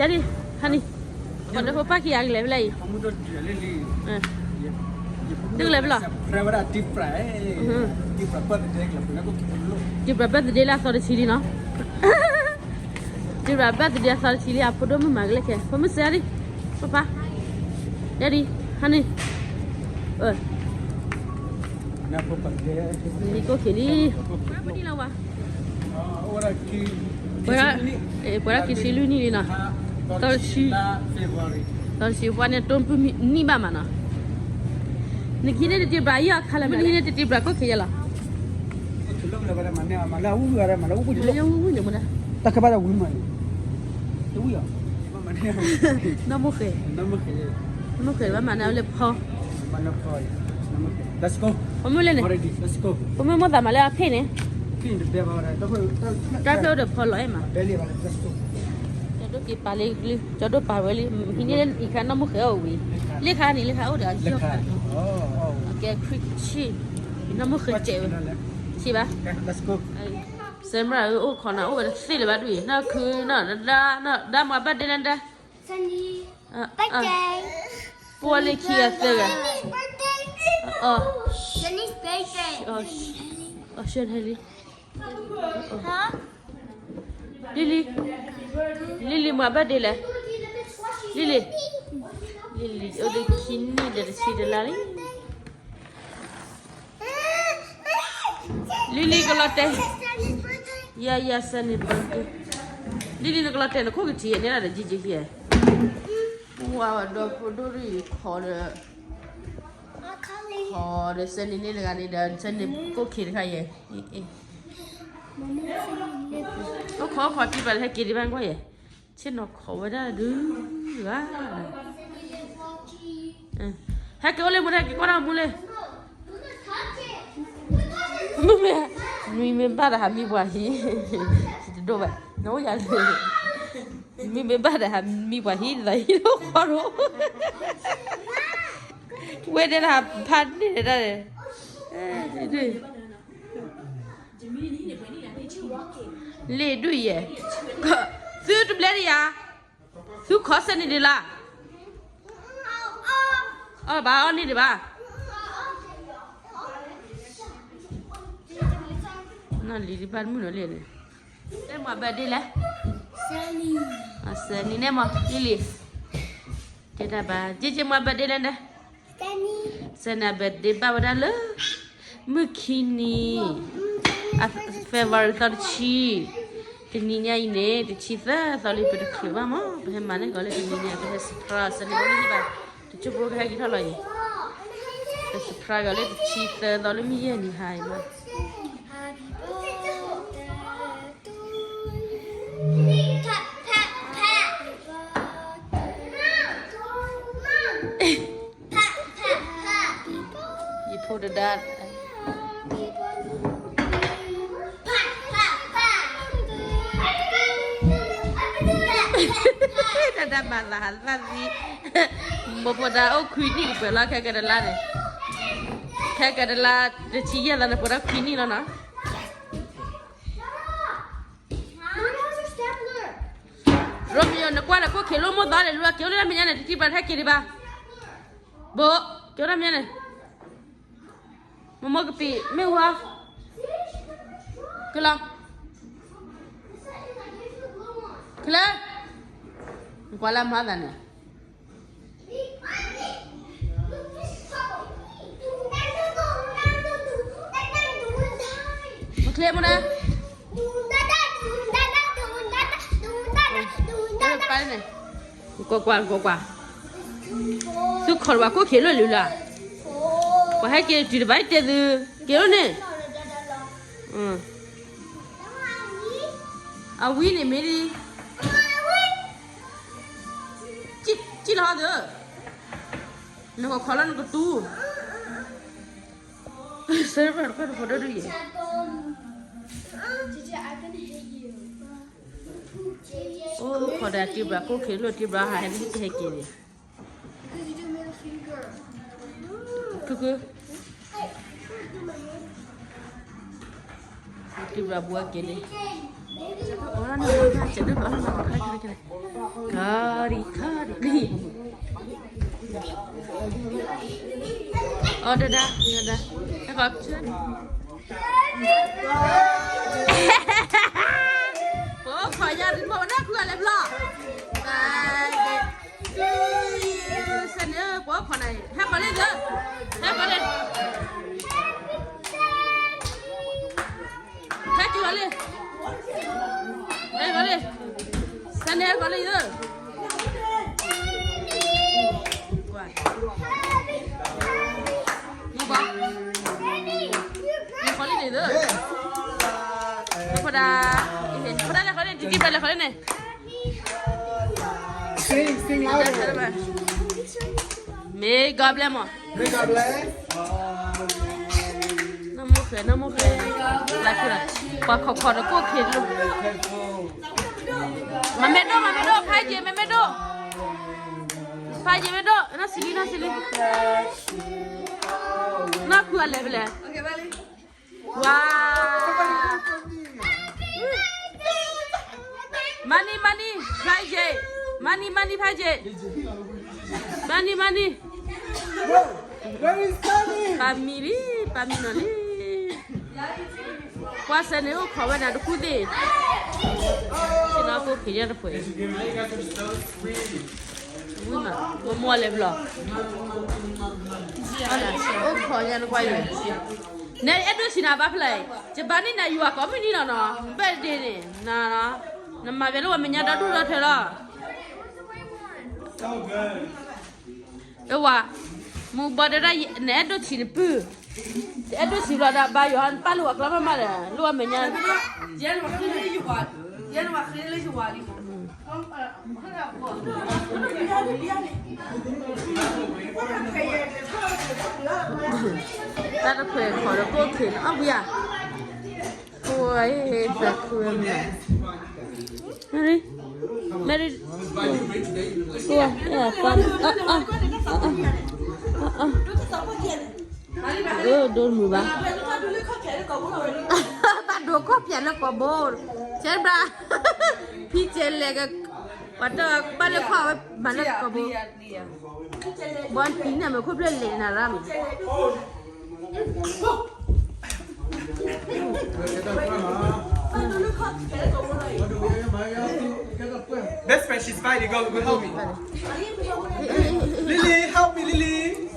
ယၤဒံး, ဟါန့ၣ်, ပှၤဒီးဖိပၢ်ခံဂၤကလဲၤဖဲလဲၣ်အံၤ, ဒ်ကလဲၤဖဲလဲၣ်, ဒံးပြးဘၢၣ်သဒ့လၢအသီတဆံလံနီၤ, ဒံးပြးဘၢၣ်သဒ့အသီတဆံလံ အဖိဒိၣ်မုၣ်မၤကလဲၣ်ခဲ ဖိမုၣ်စဲဒံး, ပပၢ်, ယၤဒံး, ဟါန့ၣ်, လံကိၣ်ခံးလံ, ပှဲၤဒၣ်ခံဆံလွံၢ်နံၣ်လံနီၤ, သီတဆံ, သီတဆံပှၤန့ၣ် တိၢ်ပုၢ်နံၣ်ဘၣ်မးနီၤ, နကဟံးန့ၢ်တတံၤပြးယီၤအခါလၢမ့ၢ်နဟံးန့ၢ်တတံၤပြးကိၣ်ခံးယဲလီၤ, ဝံၣ်ဝံၣ်န့ၣ်မ့ၢ်ဒၣ်, နီၢ်မိၢ်ဃဲ, နီၢ်မိၢ်ဃဲဘၣ်မၤန့ၢ်အဝဲလၢဖီ, ဖိမုၣ်လဲၣ်န့ၣ်, ဖိမုၣ်မိၢ်သးမၤလၢအဖ့ၣ်န့ၣ်, တၢ်ဖဲအိၣ်ဒီးဖီလီၤအဲၣ်မး, ကၠီဒိၣ်က့ၤပာ်လံကလုၢ် ကၠီဒိၣ်ပာ်ဝဲလံ, ဟံးန့ၢ်လၢအံၤခါနီၢ်မိၢ်ဃဲအိၣ်ဝံၤ, လ့ၣ်ခါန့ၣ် လ့ၣ်ခါအိၣ်ဒီးအယီၢ်ခါ, ကဲခရံာ်ဆံး, နီၢ်မိၢ်ဃဲကဲးဝဲ, ဆံးဘၣ်, စဲမရၣ်ဧၢ အိၣ်ခိးနၤအိၣ်ဝဲတသ့လၢၤဘၣ်ဒ်အံၤ နီၢ်ခုနီၢ်ဒါ ဒါမၤဘၣ်ဒ့လဲၣ်ဒၣ်, ပှၤလၢခံဂၤသၢဂၤ, Lily, Lily, Lily မၤဘၣ်ဒ့လဲၣ်, Lily, Lily အိၣ်ဒီးခံနံၣ်ဒီးတဆံတလါလံ Lily ကလီၤတဲာ်, ယၤယၤ Sunny birthday, Lily နကလီၤတဲာ်နခိၣ်ကထံၣ်န့ၣ်လၢဒီး ကံကံခံ, ဝၤဒီးဖိဒိၣ်ဒ်အံၤခိးဒီး, ခိးဒီး Sunny န့ၣ်တဂၤန့ၣ်ဒီး Sunny ကိၣ်ခံးတခါယဲ, အိၣ်ခိးခိးတံၢ်ဘၣ်လၢဟဲက့ၤဒံးဘၣ်ကွၢ်ယဲ, ဆ့ၣ်နီၤခိးဝဲဒၣ်ဒုး, ဘၣ် ဟဲက့ၤအိၣ်လၢမူဒဲ က့ၤကွၢ်တၢ်မူလၢ, မ့မ့ၢ်, မ့မ့ၢ်ဘၣ်ဒီးဟးမံပှၤဟံၣ်, တဒိၣ်ဘၣ်, နအိၣ်ယၤ, မ့မ့ၢ်ဘၣ်ဒီးဟးမံပှၤဟံၣ် တသးဟံၣ်လိာ်ဃီရိ, ဝဲဒၣ်ဖးန့ၢ်ဒၣ်, လ့ၣ်ဒုးယဲၢ်, သုတဘျဲဒံးယၤ, သုခိးစဲန့ၣ်ဒံးလၢ, အီၣ်ဘၣ်အီၣ်န့ၢ်ဒံးဘၣ်, နီၢ်လံၤဒံးဘၣ်တမုာ်နီၤလံန့ၣ်, တဲမၤဘၣ်ဒ့လဲၣ်, စဲနံၤန့ၣ်မၤလံၤလံၤ, တဲတၢ်ဘၣ် က့က့မၤဘၣ်ဒ့လဲၣ်န့ၣ်, စဲနံၤ birthday ဘၣ်ဝဲဒၣ်လၢ မုၢ်ခံနံၤ, February သီတဆံ, တနံၤညါအံၤန့ၣ် တဆံသၢသီလံ ပတချုးဘၣ်မး ပဟဲမၤန့ၢ်ကီးလၢတနံၤညါ ပဟဲ surprise စဲနံၤ ဘၣ်မ့ၢ်ဟံၣ်ဘၣ်, တကၠိဖိကဟဲက့ၤထီၣ်လီၤအံၤ, ပ surprise ကီးလၢတဆံသၢသီလၢမုၢ်ယဲၢ်နံၤဟါအံၤမး ယဖိတဒါ, တဒါမၤသးဟးသၣ်သံ, မိၢ်ဖိဒါအိၣ်ခွံနံၣ်ကပှဲၤလီၤ ခဲကတလါန့ၣ်, ခဲကတလါ တဆံယဲၢ်သီန့ၣ် ပှဲၤထီၣ်ခွံနံၣ်လီၤနီၤ. ရိမ့ၤယိၤ နကွၢ်ဒီးကိၣ်ခ့လိၣ်မိၢ်သီန့ၣ် လူၤက့ၤအိၣ်လၢမဲာ်ညါန့ၣ် တထံၣ်ပှၤတဟဲက့ၤဒံးဘၣ်, ဘိး, က့ၤအိၣ်လၢမဲာ်ညါန့ၣ်, မိၢ်မိၢ်ကပံာ် မ့ၣ်အူဟီ, ကလီၤ, ကလၢ, ကွၢ်လၢမၤသးန့ၣ် မချ့မနုၤ, ကွၢ်ကွၢ်ကွၢ်ကွၢ်, သုခိးတဘၣ်ကိၣ်ခ့လိၣ်လၢလၢ, ပှၤဟဲက့ၤတုၤတဘၣ်တဲသု, က့ၤအိၣ်န့ၣ်, အဝံၤန့ၣ်မ့ၢ်ဒ်, စံၣ်လီၤဟီသု, နကခိးလၢနကတူၢ်, စဲရၣ်တဖၣ်တဖိဒိၣ်ဒုးယဲၢ်, အိၣ်ခိးဒီးတံၤဘြၣ်ကိၣ်ခ့လိၣ်တံၤဘြၣ်ဟးဟဲန့ၣ်ကဟဲက့ၤန့ၣ်, ကုကု, တံၤဘြၣ်ဘှီက့ၤန့ၣ်, ကီဒံ ကီဒံ ကီဒံ ကီဒံ အီၣ်ဒၣ်ဒၣ် အီၣ်ဒၣ်ဒၣ် ဟဲကီး ပှၤအိၣ်ခိးယၤ မ့ၢ်ဝဲဒၣ်ခုဂၤလဲၣ်ဘျီ စဲန့ၣ် ပှၤအိၣ်ခိးနၤ ဟဲကီးလံသၢ ဟဲကီးလံ ဟဲကီးလံ ဟဲကီးလံ စဲန့ၣ် ဟဲကီးလံသၢ မ့ၢ်ဘၣ် ဟဲကီးလံန့ၣ်သၢ ဖိဒၣ် ဖိဒၣ်လဲၤဃီလံ တံတံဘၣ်လဲၤဃီလံန့ၣ် Sing, sing louder. May God bless မး May God bless. နမိၢ်ဃဲ နမိၢ်ဃဲ လၢခံလီၤ ပှၤခိးခိးဒီးကိၣ်ခ့တလိၣ် မၤမ့ၢ်ဒိၣ် မၤမ့ၢ်ဒိၣ် ဖးယံာ်မ့ၢ်မ့ၢ်ဒိၣ် ဖးယံာ်မ့ၢ်ဒိၣ် နီၢ်ဆံးလံ နီၢ်ဆံးလံ နီၢ်ခူအလဲၤဖဲလဲၣ် ဝါ money money ဖးယံာ် money money ဖးယံာ် money money ပာ်မံလံ ပာ်မံနီၤလံ ကွၢ်စဲန့ၣ်အိၣ်ခိးဝဲဒၣ်တခူသ့ၣ် ဆ့ၣ်နီၤကိၣ်ခ့ညါတဖှဲး ဝံၤမး မိၢ်မိၢ်လဲၤဘျီ အိၣ်ခိးညါနကွၢ်ယံၤ နဲအဲၣ်ဒိးဆံးနၤဘၣ်ဖျါအံၤ ယဘၣ်န့ၢ်နၤယွၤကိးမုၢ်နံၤလီၤနီၤ ဘၢၣ်ဒ့န့ၣ် နမၤဝဲလၢပှၤမဲာ်ညါဒီဒူၣ်ဒီထၢလီၤ အဝၤ မူဘီဒဒၣ် နအဲၣ်ဒိးဆံးနပုၢ် တအဲၣ်ဒိးဆံးဘျီဒီး ဘါယွၤဟဲပာ်လၢပှၤကျါမးမးဒီး လၢပှၤမဲာ်ညါ တၢ်တခွဲးခိးဒီးကိၣ်ခ့န့ၣ် အီၣ်ဘှံးဧါ ကိၣ်ဝဲသးခုဝဲမး Mary, Mary, ကိၣ်ဝဲ အဲၣ်ပၢ် အၢ အၢ အၢ အၢ အၢ အၢ ဒိၣ်တမုာ်ဘၣ် ဘၣ်ဒိးခီၣ်ဖျဲးလၢကိာ်ဘိ ဆဲဘၣ် ဖံကဲလဲၣ်က ပှၤတဘၣ်လၢခီၣ်ဝဲမၤလၢကိာ်ဘိ ဘီတံၢ်န့ၣ်မ့ၢ်ခိၣ်ဖျၢၣ်လဲၣ်နၤရၣ်မး Best friend, she's fighting. Go, go help me. Lily, help me, Lily.